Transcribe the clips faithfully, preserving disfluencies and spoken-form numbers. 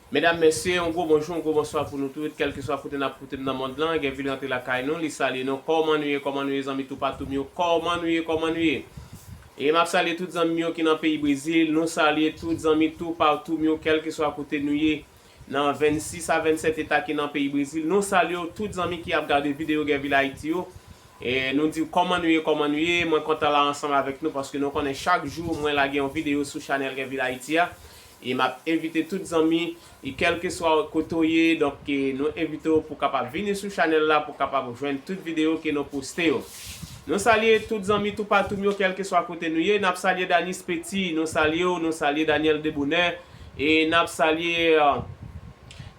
Medam, mesye, yon gwo bonjou, yon gwo bonswa pou nou tout, kèlkeswa kote n ap koute m nan mond lan. Gèvil rantre lakay nou, li salye nou. Kòman nou ye, kòman nou ye, zanmi toupatou m yo? Kòman nou ye, kòman nou ye? E m ap salye tout zanmi m yo ki nan peyi Brezil. Nou salye tout zanmi toupatou m yo, kèlkeswa kote nou ye, nan vennsis a vennsèt eta ki nan peyi Brezil. Nou salye w, tout zanmi ki ap gade videyo Gèvil Ayiti yo. E nou di w kòman nou ye, kòman nou ye. Mwen kontan la ansanm avèk nou paske nou konnen chak jou mwen lage yon videyo sou chanèl Gèvil Ayiti a. E m ap envite tout zanmi, e kèlkeswa kote w ye, donk, e nou envite w pou kapab vini sou chanèl la, pou kapab jwenn tout videyo ke nou poste yo. Nou salye tout zanmi toupatou m yo, kèlkeswa kote nou ye. N ap salye Danis Petit, nou salye w, nou salye Daniel Debonheur, e n ap salye, e,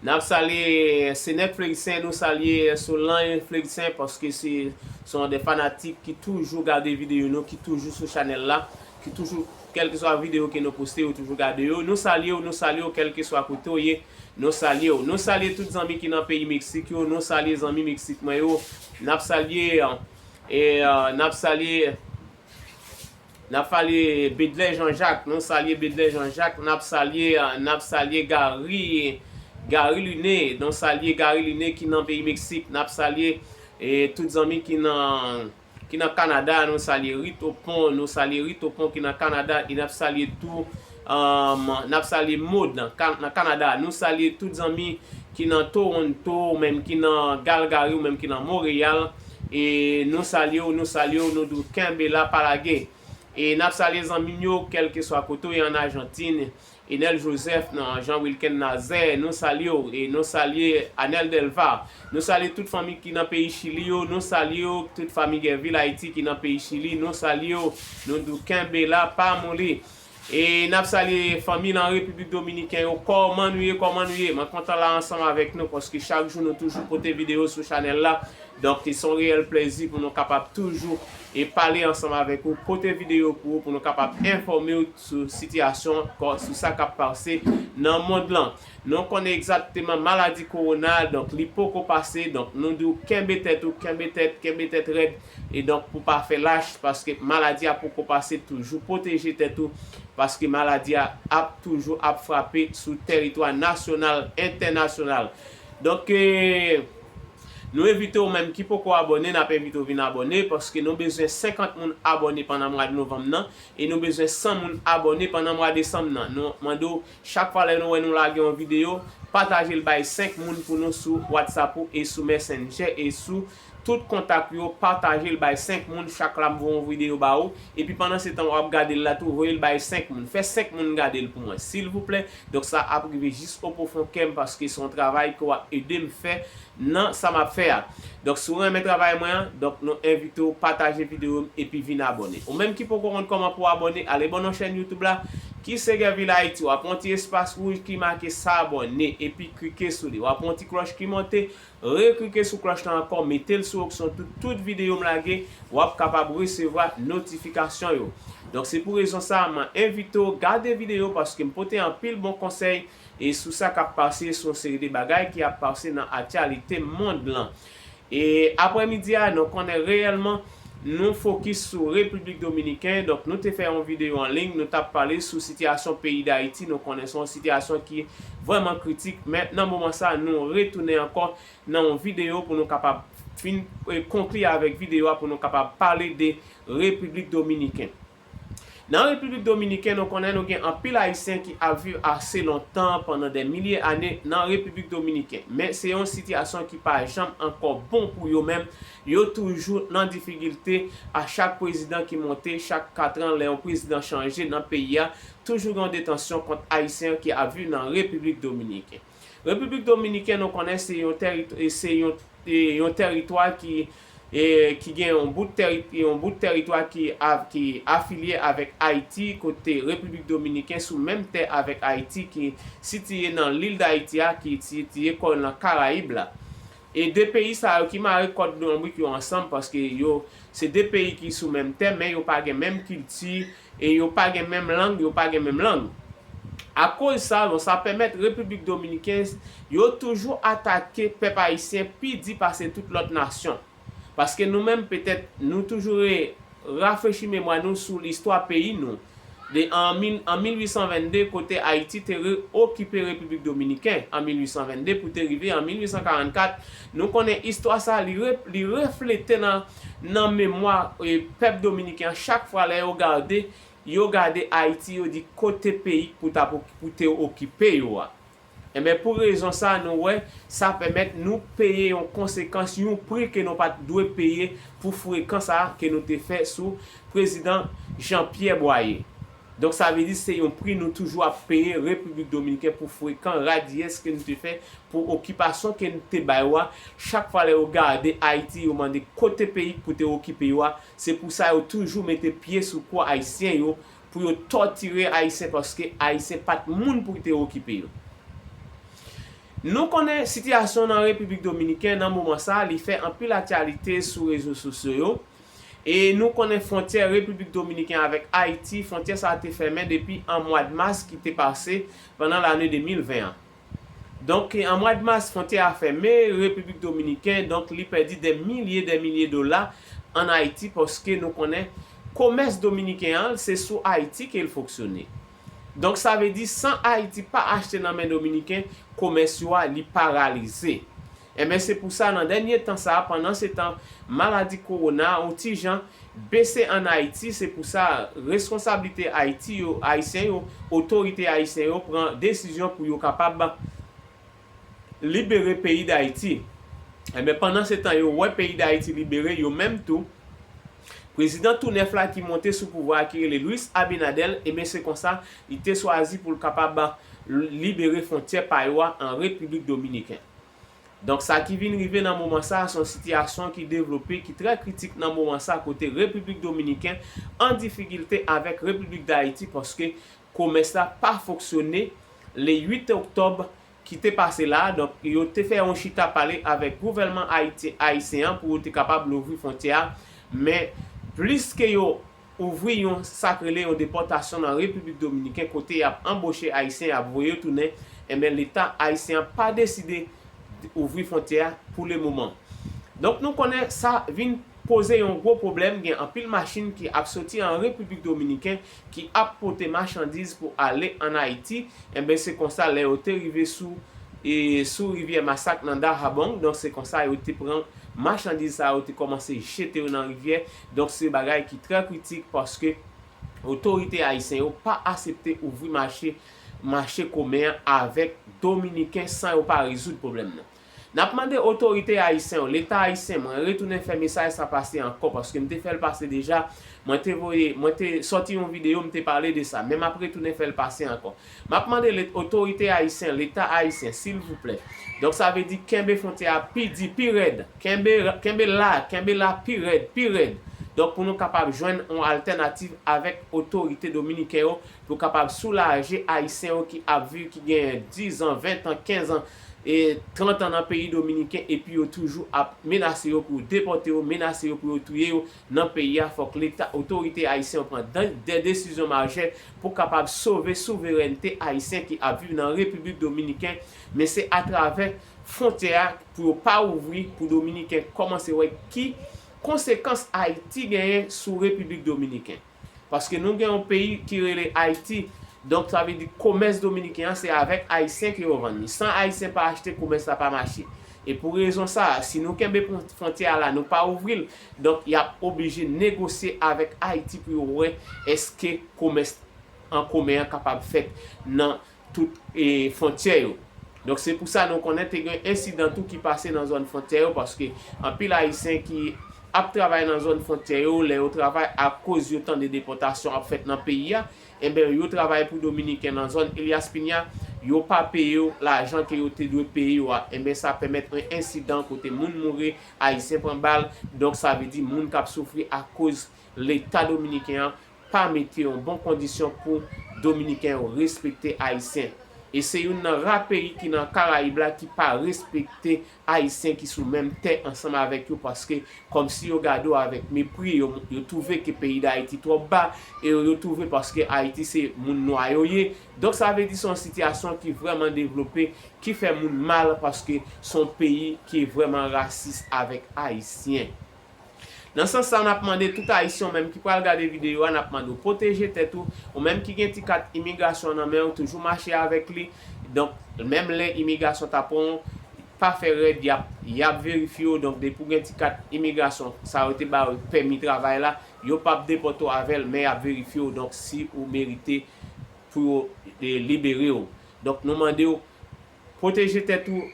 n ap salye Senèk Flerisyen, nou salye Solange Flerisyen, paske se, se yon de fanatik ki toujou gade videyo nou, ki toujou sou chanèl la, ki toujou, kèlkeswa videyo ke nou poste, yo toujou gade yo. Nou salye w, nou salye w, kèlkeswa kote w ye, nou salye w. Nou salye tout zanmi ki nan peyi Meksik yo, nou salye zanmi Meksik mwen yo. N ap salye, e, e, n ap salye, n ap salye Bedlè Jean Jacques, nou salye Bedlè Jean Jacques, n ap salye, e, n ap salye Gary, Gary Luné, nou salye Gary Luné ki nan peyi Meksik, n ap salye, e, tout zanmi ki nan, ki nan Kanada, nou salye Rit Opon, nou salye Rit Opon ki nan Kanada, e n ap salye tou, um, n ap salye Maud nan Ka-, nan Kanada, nou salye tout zanmi ki nan Toronto, ou menm ki nan Calgary, ou menm ki nan Montréal, e nou salye w, nou salye w, nou di w kenbe la, pa lage. E n ap salye zanmi m yo, kèlkeswa kote w ye an Ajantin, Enel Joseph, nan Jean Wilken Nazaire, nou salye w, e nou salye Anel Delva. Nou salye tout fanmi ki nan peyi Chili yo, nou salye w, tout fanmi Gèvil Ayiti ki nan peyi Chili, nou salye w, nou di w kenbe la, pa moli. E n ap salye fanmi nan Repiblik Dominiken yo, kòman nou ye, kòman nou ye? Mwen kontan la ansanm avèk nou, paske chak jou nou toujou pote videyo sou chanèl la. Donk, se yon reyèl plezi pou nou kapab toujou e pale ansanm avèk ou, pote videyo pou ou, pou nou kapab enfòme w sou sitiyasyon, kò-, sou sa k ap pase nan mond lan. Nou konnen egzakteman maladi kowona, donk, li poko pase, donk, nou di w kenbe tèt ou, kenbe tèt, kenbe tèt rèd, e donk, pou pa fè lach, paske maladi a poko pase, toujou pwoteje tèt ou, paske maladi a ap toujou ap frape sou tèritwa nasyonal, entènasyonal. Donk, e, nou envite w menm ki poko abòne, n ap envite w vin abòne, paske nou bezwen senkant moun abòne pandan mwa de novanm nan, e nou bezwen san moun abòne pandan mwa desanm nan. Nou mande w, chak fwa lè nou wè nou lage yon videyo, pataje l bay senk moun pou nou sou WhatsApp ou e sou Messenger e sou tout kontak yo, pataje l bay senk moun, chak lè m voye yon videyo ba ou, epi pandan se tan w ap gade l la tou, voye l bay senk moun. Fè senk moun gade l pou mwen, silvouplè. Donk sa ap rive jis o pwofon kè m, paske se yon travay ke w ap ede m fè nan sa m ap fè a. Donk si w renmen travay mwen an, donk nou envite w pataje videyo m epi vin abòne. Ou menm ki poko konn kòman pou w abòne, ale bò nan chèn YouTube la, ki se Gèvil Ayiti. W ap wè yon ti espas wouj ki make s'abonner, epi klike sou li. W ap wè yon ti klòch ki monte, reklike sou klòch lan ankò, mete l sou opsyon tout, tout videyo m lage, w ap kapab resevwa notifikasyon yo. Donk, se pou rezon sa a, mwen envite w gade videyo paske m pote anpil bon konsèy e sou sa k ap pase, sou yon seri de bagay ki ap pase nan aktyalite mond lan. E aprèmidi a, nou konnen reyèlman, nou fokis sou Repiblik Dominiken. Donk, nou te fè yon videyo an liy, nou t ap pale sou sitiyasyon peyi Dayiti. Nou konnen se yon sitiyasyon ki vrèman kritik, men nan moman sa a, nou retounen ankò nan yon videyo pou nou kapab fin, e, konkli avèk videyo a, pou nou kapab pale de Repiblik Dominiken. Nan Repiblik Dominiken, nou konnen nou gen anpil Ayisyen ki ap viv ase lontan, pandan dè milye ane nan Repiblik Dominiken. Men se yon sitiyasyon ki pa janm ankò bon pou yo menm. Yo toujou nan difikilte. A chak prezidan ki monte, chak katran, lè yon prezidan chanje nan peyi a, toujou gen yon detansyon kont Ayisyen ki ap viv nan Repiblik Dominiken. Repiblik Dominiken, nou konnen se yon tèrit-, se yon, e, yon tèritwa ki, e, ki gen yon bout tèri-, yon bout tèritwa ki a-, ki afilye avèk Ayiti, kote Repiblik Dominiken sou menm tè avèk Ayiti, ki sitiye nan lil Dayiti a, ki sitiye kò l nan Karayib la. E de peyi sa yo ki mare kòd lonbrik yo ansanm, paske yo se de peyi ki sou menm tè, men yo pa gen menm kilti, e yo pa gen menm lang, yo pa gen menm lang. Akoz sa, bon, sa pèmèt Repiblik Dominiken, yo toujou atake pèp ayisyen pi di pase tout lòt nasyon. Paske nou menm, petèt, nou toujou re-, rafrechi memwa nou sou listwa peyi nou. de, an mil, an mil uit san vennde, kote Ayiti te re-, okipe Repiblik Dominiken an mil uit san vennde pou te rive an mil uit san karannkat. Nou konnen istwa sa, li re-, li reflete nan, nan memwa, e, pèp dominiken an. Chak fwa lè yo gade, yo gade Ayiti, yo di kote peyi k pou ta pou, pou te okipe yo a. Enben, pou rezon sa, nou wè, sa pèmèt nou peye yon konsekans, yon pri ke nou pa t dwe peye pou frekan sa ke nou te fè sou prezidan Jean Pierre Boyer. Donk, sa vle di se yon pri nou toujou ap peye Repiblik Dominiken pou frekan radiyès ke nou te fè, pou okipasyon ke nou te bay yo a. Chak fwa lè yo gade Ayiti, yo mande kote peyi k pou te okipe yo a. Se pou sa yo toujou mete pye sou kò Ayisyen yo, pou yo tòtire Ayisyen, paske Ayisyen pa t moun pou te okipe yo. Nou konnen sitiyasyon nan Repiblik Dominiken nan moman sa, li fè anpil aktyalite sou rezo sosyo yo. E nou konnen fwontyè Repiblik Dominiken avèk Ayiti, fwontyè sa a te fèmen depi an mwa de mas ki te pase pandan lane de mil ven an. Donk, an mwa de mas, fwontyè a fèmen, Repiblik Dominiken, donk, li pèdi dè milye, dè milye dola ann Ayiti, paske nou konnen komès dominiken an, se sou Ayiti ke l fonksyone. Donk, sa vle di, san Ayiti pa achte nan men Dominiken, komès yo a, li paralize. Enben, se pou sa, nan dènye tan sa a, pandan se tan, maladi kowona, yon ti jan, bese ann Ayiti, se pou sa, reskonsablite Ayiti yo, Ayisyen yo, otorite ayisyen yo pran desizyon pou yo kapab libere peyi Dayiti. Enben, pandan se tan yo wè peyi Dayiti libere, yo menm tou, prezidan tou nèf la ki monte sou pouvwa a, ki rele Luis Abinader, enben, se konsa, li te chwazi pou l kapab libere fwontyè pa yo a an Repiblik Dominiken. Donk, sa ki vin rive nan moman sa a, se yon sitiyasyon ki devlope, ki trè kritik nan moman sa a, kote Repiblik Dominiken an difikilte avèk Repiblik Dayiti, paske komès la pa fonksyone le uit oktòb ki te pase la a. Donk, yo te fè yon chita pale avèk gouvèlman ayiti-, ayisyen an pou yo te kapab louvri fwontyè a. Men, plis ke yo ouvri yon, sa k rele yon depòtasyon nan Repiblik Dominiken, kote y ap anboche Ayisyen, y ap voye yo tounen, enben, Leta ayisyen an pa deside ouvri fwontyè a pou le moman. Donk, nou konnen sa vin poze yon gwo pwoblèm, gen anpil machin ki ap soti an Repiblik Dominiken, ki ap pote machandiz pou ale ann Ayiti. Enben, se konsa, lè yo te rive sou, e, sou rivyè Masak nan Dajabón, donk, se konsa yo te pran machandiz sa yo, te kòmanse jete yo nan rivyè. Donk, se bagay ki trè kritik, paske otorite ayisyen yo pa aksepte ouvri mache, mache komen an avèk Dominiken san yo pa rezoud pwoblèm nan. N ap mande otorite ayisyen yo, Leta ayisyen, mwen retounen fè mesaj sa pase ankò, paske m te fè l pase deja, mwen te voye, mwen te sòti yon videyo, m te pale de sa, men m ap retounen fè l pase ankò. M ap mande le-, otorite ayisyen, Leta ayisyen, silvouplè. Donk, sa vle di kenbe fwontyè a pi di, pi rèd. Kenbe, kenbe la, kenbe la pi rèd, pi rèd. Donk, pou nou kapab jwenn yon altènativ avèk otorite dominiken yo, pou kapab soulaje Ayisyen yo ki ap viv, ki genyen diz an, ven an, kenz an, e trant an nan peyi dominiken, epi yo toujou ap menase yo pou yo depòte yo, menase yo pou yo touye yo nan peyi a. Fòk Leta, otorite ayisyen yo pran de, de desizyon majè pou kapab sove souverènte ayisyen ki ap viv nan Repiblik Dominiken. Men se atravè fwontyè a pou yo pa ouvri, pou Dominiken kòmanse wè ki konsekans Ayiti genyen sou Repiblik Dominiken. Paske nou gen yon peyi ki rele Ayiti, donk sa vle di komès dominiken an se avèk Ayisyen ke yo vann li. San Ayisyen pa achte, komès la pa mache. E pou rezon sa a, si nou kenbe fwon-, fwontyè a la, nou pa ouvri l, donk y ap oblije negosye avèk Ayiti pou yo wè èske komès an komen an kapab fèt nan tout, e, fwontyè yo. Donk, se pou sa nou konnen te gen ensidan tou ki pase nan zòn fwontyè yo, paske anpil Ayisyen ki ap travay nan zòn fwontyè yo, lè yo travay, akoz yo tande depòtasyon ap fèt nan peyi a, enben, yo travay pou Dominiken nan zòn Elias Piña, yo pa peye yo lajan ke yo te dwe peye yo a. Enben, sa pèmèt yon ensidan kote moun mouri, Ayisyen pran bal, donk sa vle di moun k ap soufri akoz Leta dominiken an pa mete yon bon kondisyon pou Dominiken yo respekte Ayisyen. E se youn nan ra peyi ki nan Karayib la ki pa respekte Ayisyen ki sou menm tè ansanm avèk yo, paske kòmsi yo gade w avèk mepri, yo, yo twouve ke peyi Dayiti twò ba, e yo, yo twouve paske Ayiti se moun nwa yo ye. Donk, sa vle di se yon sitiyasyon ki vrèman devlope, ki fè moun mal, paske se yon peyi ki vrèman rasis avèk Ayisyen. Nan sans sa, n ap mande tout Ayisyen, ou menm ki pral gade videyo a, n ap mande w pwoteje tèt ou, ou menm ki gen ti kat imigrasyon nan men w, toujou mache avèk li. Donk, menm lè imigrasyon ta pran w, pa fè rèd, y ap, y ap verifye w. Donk, depi w gen ti kat imigrasyon, sa yo te ba w pèmi travay la, yo p ap depòte w avè l, men y ap verifye w. Donk, si ou merite pou yo, e, libere w. Donk, nou mande w pwoteje tèt ou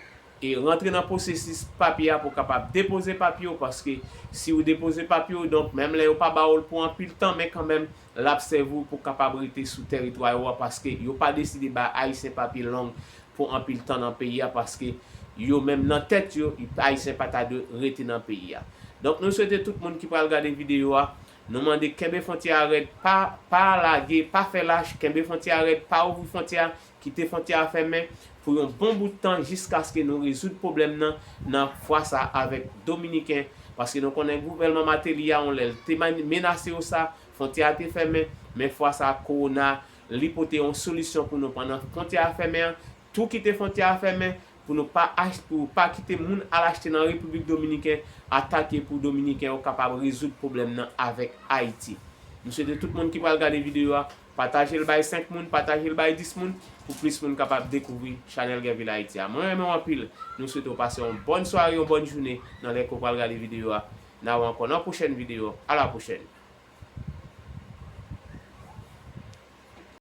e rantre nan pwosesis papye a pou w kapab depoze papye w, paske si w depoze papye w, donk, menm lè yo pa ba w l pou anpil tan, men kanmenm, l ap sèvi w pou w kapab rete sou tèritwa yo a, paske yo pa deside bay Ayisyen papye long pou anpil tan nan peyi a, paske yo menm nan tèt yo, Ayisyen pa ta dwe rete nan peyi a. Donk, nou swete tout moun ki pral gade videyo a, nou mande kenbe fwontyè a rèd, pa, pa lage, pa fè lach, kenbe fwontyè a rèd, pa ouvri fwontyè a, kite fwontyè a fèmen pou yon bon bout tan jiskaske nou rezoud pwoblèm nan, nan fwa sa avèk Dominiken, paske nou konnen gouvèlman Martelly a, yon lè l te man-, menase yo sa, fwontyè a te fèmen, men fwa sa, kowona, li pote yon solisyon pou nou pandan fwontyè a fèmen an, tou kite fwontyè a fèmen, pou nou pa ach-, pou pa kite moun al achte nan Repiblik Dominiken, atake pou Dominiken yo kapab rezoud pwoblèm nan avèk Ayiti. Nou swete tout moun ki pral gade videyo a, pataje l bay senk moun, pataje l bay dis moun, pou plis moun kapab dekouvri chanèl Guerville Haïti a. Mwen renmen w anpil. Nou swete w pase yon bòn sware, yon bòn jounen nan lè ke w pral gade videyo a. N a wè ankò nan pwochèn videyo. A la pwochèn.